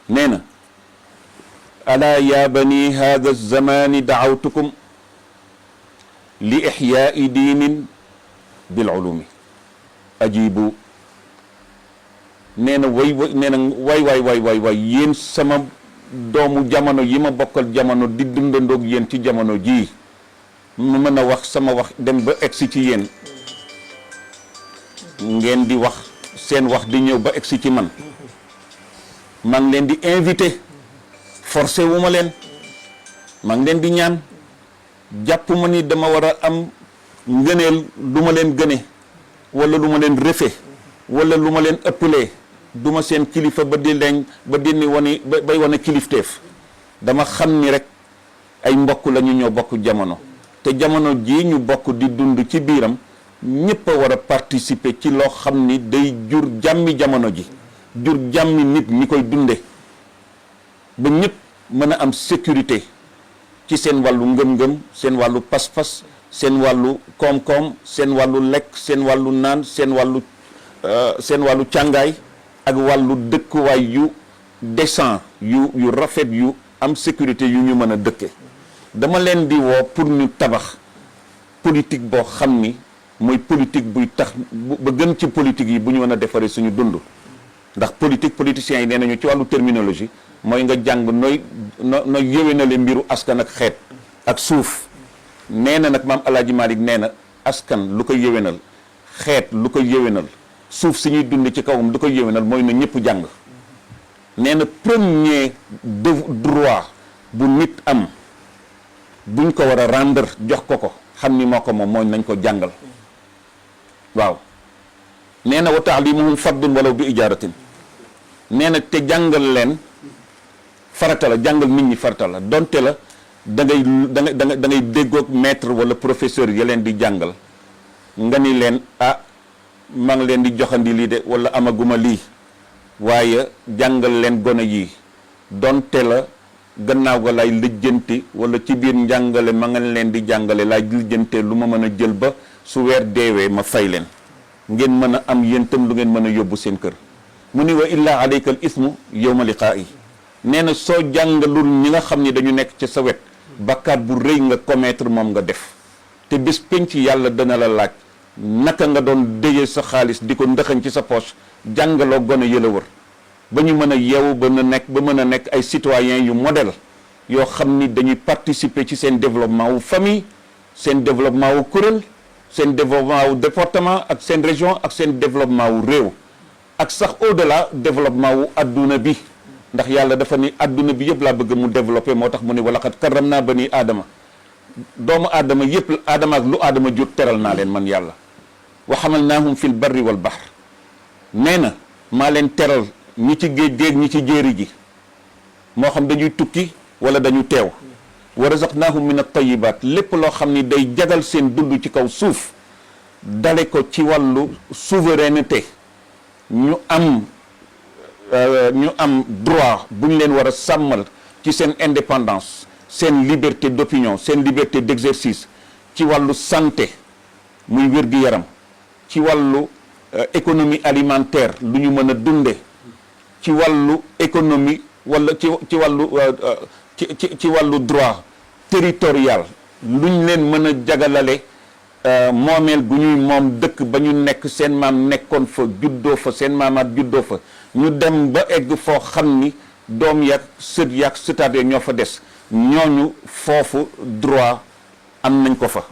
nee na alaa yaa bani haada zamani daawtukum li ixyaai diinin bil ulumi ajibu nee na waay yéen sama doomu jamono yi ma bokkal jamono di dundandoog yéen ci jamono jii mu mën a wax sama wax dem ba egsi ci yéen ngeen di wax seen wax di ñëw ba egsi ci man maa ngi leen di invité forcé wu ma leen maa ngi leen di ñaan jàpp ma ni dama war a am ngëneel lu ma leen gëne wala lu ma leen refe wala lu ma leen ëppalee du ma seen kilifa ba di leen ba di ni wani bay wane kilifteef dama xam ni rek ay mbokk la ñu ñoo bokk jamono te jamono jii ñu bokk di dund ci biiram ñëpp a war a participer ci loo xam ni day jur jàmmi jamono ji jur jàmmi nit ñi koy dunde ba ñëpp mën a am sécurité ci seen wàllu ngëm-ngëm seen wàllu pas-pas seen wàllu koom-koom seen wàllu lekk seen wàllu naan seen wàllu càngaay ak wàllu dëkkuwaay yu décent yu rafet yu am sécurité yu ñu mën a dëkke dama leen di woo pour ñu tabax politique boo xam ni mooy politique buy tax ba gën ci politique yi bu ñu mën a defaree suñu dund ndax politiciens yi nee nañu ci wàllu terminologie mooy nga jàng nooy yéwénale mbiru askan ak xeet ak suuf nee na nag maam Alaaji Malick nee na askan lu koy yéwénal xeet lu koy yéwénal suuf si ñuy dund ci kawam lu koy yéwénal mooy na ñëpp jàng nee na premier droit bu nit am buñ ko war a rendre jox ko xam ni moo ko moom mooy nañ ko jàngal waaw nee na wa taalimuhum fardun walaw bi ijaaratin nee na te jàngal leen farata la jàngal nit ñi farata la donte la da ngay déggoog maître wala professeur ya leen di jàngal nga ni leen maa ngi leen di joxandi lii de wala amaguma lii waaye jàngal leen gone yi donte la gannaaw ga lay lijjanti wala ci biir njàngale ma nga leen di jàngale laay lijjantee lu ma mën a jël ba su weer deewee ma fay leen ngeen mën a am yéen tam lu ngeen mën a yóbbu seen kër mu ni wa illa alayka al ismu yawma liqaa'i nee na soo jàngalul ñi nga xam ni dañu nekk ci sa wet bakkaat bu rëy nga commettre moom nga def te bés penc yàlla dana la laaj naka nga doon déye sa xaalis di ko ndëxañ ci sa poche jàngaloo gone yëla wër ba ñu mën a yeewu ba mën a nekk ay citoyens yu modèle yoo xam ni dañuy participer ci seen développement wu famille seen développement wu kuréel seen développement wu département ak seen région ak seen développement wu réew ak sax au-delà développement wu adduna bi ndax yàlla dafa ni adduna bi yëpp laa bëgg mu développé moo tax mu ni wala xat karram naa bani aadama doomu aadama yëpp aadama ak lu aadama jur teral naa leen man yàlla wa hamalnaahum fil barri wal bahr nee na maa leen teral ñi ci géej géej ñi ci jéeri ji moo xam dañuy tukki wala dañu teew wa razaqnaahum min at-tayyibaat lépp loo xam ni day jagal seen dund ci kaw suuf dale ko ci wàllu souveraineté ñu am droit bu ñu leen war a sàmmal ci seen indépendance seen liberté d'opinion seen liberté d'exercice ci wàllu santé muy wér-gi-yaram ci wàllu économie alimentaire lu ñu mën a dunde ci wàllu économie wala ci wàllu ci wàllu droit territorial lu ñu leen mën a jagalale moomeel gu ñuy moom dëkk ba ñu nekk seen maam nekkoon fa juddoo fa seen maamaat juddoo fa ñu dem ba egg foo xam ni doom yaag sëtaat ya ñoo fa des ñooñu foofu droit am nañ ko fa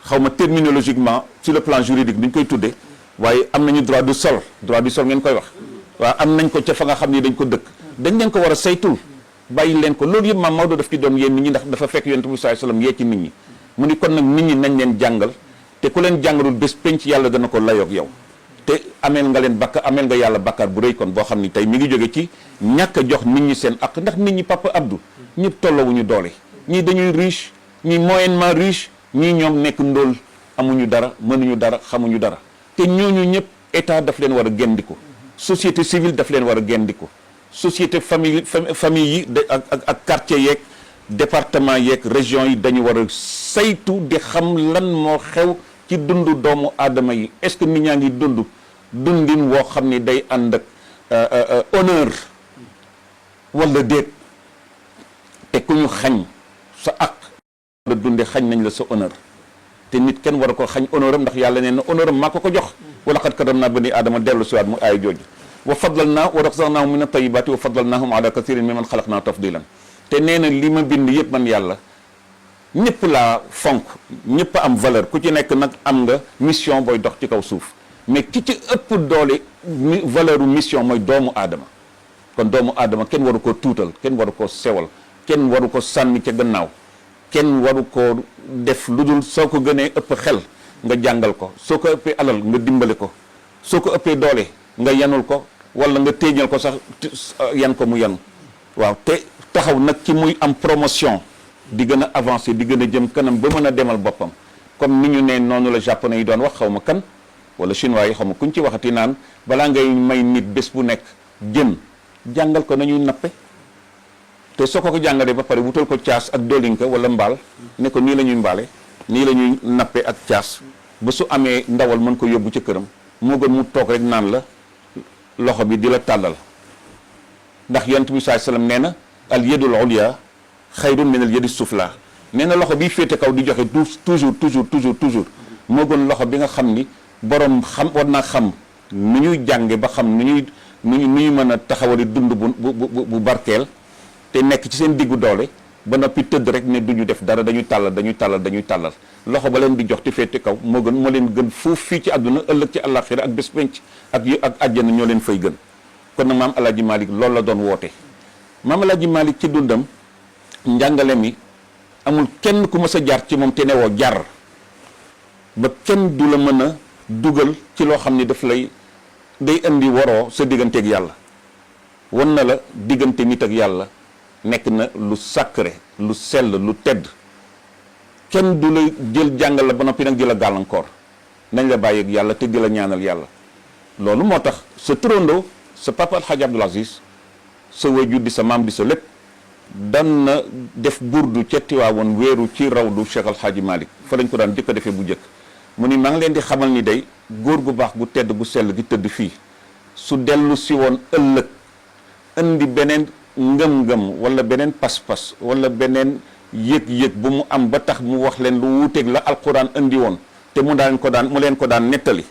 xaw ma terminologiquement sur le plan juridique duñ koy tuddee waaye am nañu droit du sol ngeen koy wax waaw am nañ ko ca fa nga xam ni dañ ko dëkk dañ leen ko war a saytul bàyyi leen ko loolu yëpp maam Maodo daf ci doon yéen nit ñi ndax dafa fekk yonent bi sallallahu alayhi wasallam yee ci nit ñi mu ni kon nag nit ñi nañ leen jàngal te ku leen jàngalul bés penc yàlla dana ko layoog yow te ameel nga leen ameel nga yàlla bakkaar bu rëy kon boo xam ni tey mi ngi jóge ci ñàkk a jox nit ñi seen ak ndax nit ñi Papa Abdou ñëpp tollowuñu doole ñii dañuy riche ñii moyennement riche ñii ñoom nekk ndóol amuñu dara mënuñu dara xamuñu dara te ñooñu ñëpp état daf leen war a gendiku société civile daf leen war a gendiku société famille yi ak quartier yeeg département yeeg région yi dañu war a saytu di xam lan moo xew ci dundu doomu aadama yi est-ce que nit ñaa ngi dundin woo xam ni day ànd ak honneur wala déet te ku ñu xañ sa ak la dunde xañ nañ la sa honneur te nit kenn war a ko xañ honneur am ndax yàlla nee na honneur am maa ko jox wala xat karam naa bani aadama dellu siwaat mu aaya jooju wa fadlalnaa wa razaqnaahum min at-tayyibaati wa fadlalnaahum ala kathirin mimman xalaqnaa tafdilan te nee na li ma bind yëpp man yàlla ñëpp laa fonk ñëpp am valeur ku ci nekk nag am nga mission booy dox ci kaw suuf mais ki ci ëpp doole valeur mission mooy doomu aadama kon doomu aadama kenn waru ko tuutal kenn waru ko sewal kenn waru ko sànni ca gannaaw kenn waru ko def lu dul soo ko gënee ëpp xel nga jàngal ko soo ko ëppee alal nga dimbale ko soo ko ëppee doole nga yanul ko wala nga téeñal ko sax yan ko mu yanu waaw te taxaw nag ci muy am promotion di gën a avancer di gën a jëm kanam ba mën a demal boppam comme ni ñu ne noonu la japonais yi doon wax xaw ma kan wala chinois yi xaw ma kuñ ci waxati naan balaa ngay may nit bés bu nekk jën jàngal ko nañuy nappe te soo ko jàngalee ba pare wutal ko caas ak dolinka wala mbaal ne ko nii la ñuy mbaale nii la ñuy nappe ak caas ba su amee ndawal mën ko yóbbu ca këram moo gën mu toog rek naan la loxo bi di la tàllal ndax yonent bi sallallahu alayhi wasallam nee na al yadul ulya xayrun min al yadi sufla nee na loxo bi féete kaw di joxe toujours moo gën loxo bi nga xam ni borom xam war naa xam nu ñuy jànge ba xam nu ñuy mën a taxawali dund bu barkeel te nekk ci seen diggu doole ba noppi tëdd rek ne duñu def dara dañuy tàllal loxo ba leen di jox te féete kaw moo leen gën foofu fii ci àdduna ëllëg ci àllaaxira ak bés penc ak àjjana ñoo leen fay gën kon nag maam Alaaji Malick loolu la doon woote maam Alaaji Malick ci dundam njàngale mi amul kenn ku mës a jaar ci moom te newoo jar ba kenn du la mën a dugal ci loo xam ni daf lay day indi waroo sa digganteeg yàlla wan na la diggante nit ak yàlla nekk na lu sacré lu sell lu tedd kenn du la jël jàngal la ba noppi nag di la gàllankoor nañ la bàyyi ak yàlla te di la ñaanal yàlla loolu moo tax sa turandoo sa papa Alxaaji Abdul Aziz sa wajur di sa maam di sa lépp dan na def burdu ca Tiwaawoon wéeru ci rawdu Cheikh Alxaaji Malick fa lañ ko daan jëkk a defee bu njëkk mu ni maa ngi leen di xamal ni day góor gu baax gu tedd gu sell gi tëdd fii su dellu si woon ëllëg indi beneen ngëm-ngëm wala beneen pas-pas wala beneen yëg-yëg bu mu am ba tax mu wax leen lu wuuteeg la alquran indi woon te mu leen ko daan nettali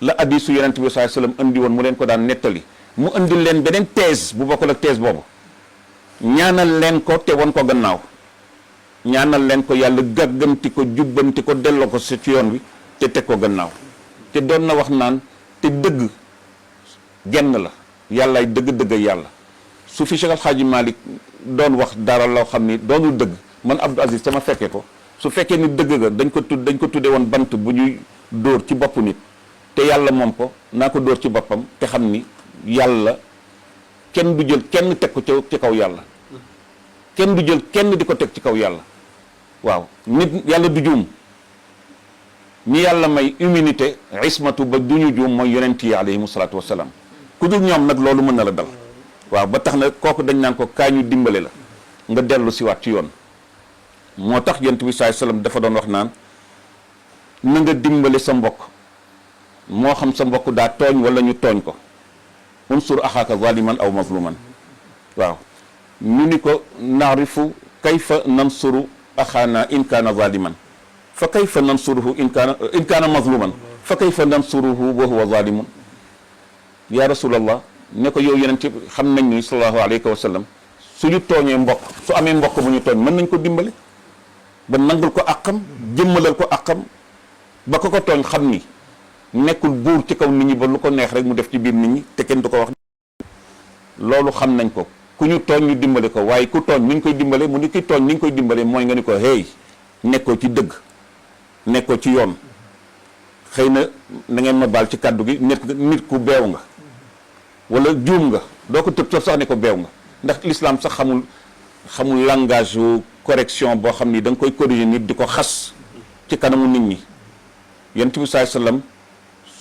la hadiisu yonent bi sallallahu alayhi wasallam indi woon mu leen ko daan nettali mu indil leen beneen thèse bu bokkul ak thèse boobu ñaanal leen ko te won ko gannaaw ñaanal leen ko yàlla gàgganti ko jubbanti ko delloo ko ci yoon wi te teg ko gannaaw te doon na wax naan te dëgg genn la yàllaay dëgg-dëgg yàlla su fi Cheikh Alxaaji Malick doon wax dara loo xam ni doonul dëgg man Abdou Aziz sama fekkee ko su fekkee ni dëgg ga dañ ko tudde woon bant bu ñuy dóor ci boppu nit te yàlla moom ko naa ko dóor ci boppam te xam ni yàlla kenn du jël kenn teg ko ci kaw yàlla kenn du jël kenn di ko teg ci kaw yàlla waaw nit yàlla du juum ñi yàlla may immunité ismatu ba du ñu juum mooy yonent yi alayhimu salaatu wasalaam ku dul ñoom nag loolu mën na la dal waaw ba tax na kooku dañ naan ko kaa ñu dimbale la nga dellu si waat ci yoon moo tax yonent bi sallallahu alayhi wasallam dafa doon wax naan na nga dimbale sa mbokk moo xam sa mbokk daa tooñ wala ñu tooñ ko unsur axaaka zaliman aw mazluman waaw ñu ni ko naarifu kayfa nansuru axaana in kaana zaliman fa kayfa nansuruhu in kaana mazluman fa kayfa nansuruhu wa huwa zalimun ya rasulallah ne ko yow yeneen ci xam nañ ni sallallahu alayhi wa sallam suñu tooñee mbokk su amee mbokk bu ñu tooñ mën nañ ko dimbale ba nangul ko àqam jëmmalal ko àqam ba ko tooñ xam ni nekkul buur ci kaw nit ñi ba lu ko neex rek mu def ci biir nit ñi te kenn du ko wax loolu xam nañ ko ku ñu tooñ ñu dimbale ko waaye ku tooñ ni ñu koy dimbale mu ni ki tooñ ni ñu koy dimbale mooy nga ni ko hey nekkoo ci dëgg nekkoo ci yoon xëy na na ngeen ma baal ci kàddu gi nit ku beew nga wala juum nga doo ko tëb sax ne ko beew nga ndax l'islam sax xamul langage correction boo xam ni da nga koy corriger nit di ko xas ci kanamu nit ñi yonent bi sallallahu alayhi wasallam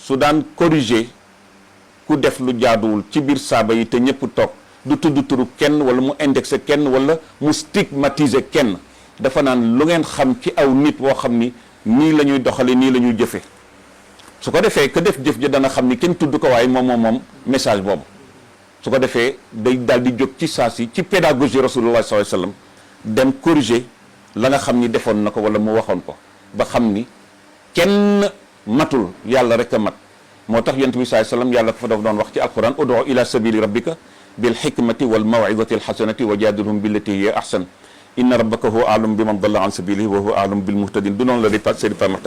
su daan corriger ku def lu jaaduwul ci biir saaba yi te ñëpp toog du tudd turu kenn wala mu indexé kenn wala mu stigmatiser kenn dafa naan lu ngeen xam ci aw nit woo xam ni nii la ñuy doxale nii la ñuy jëfe su ko defee que def jëf ji dana xam ni kenn tudd ko waaye moom message boobu su ko defee day daal di jóg ci saa si ci pédagogie rasulullah sallallahu alayhi wasallam dem corriger la nga xam ni defoon na ko wala mu waxoon ko ba xam ni kenn matul yàlla rek a mat moo tax yonent bi sallallahu alayhi wasallam yàlla fa daf doon wax ci alquran ud'u ila sabili rabbika bil hikmati wal maw'izati al hasanati wa jadilhum billati hiya ahsan inna rabbaka huwa a'lamu biman dalla an sabilihi wa huwa a'lamu bil muhtadin du noonu la di Seydi Pape Makhtar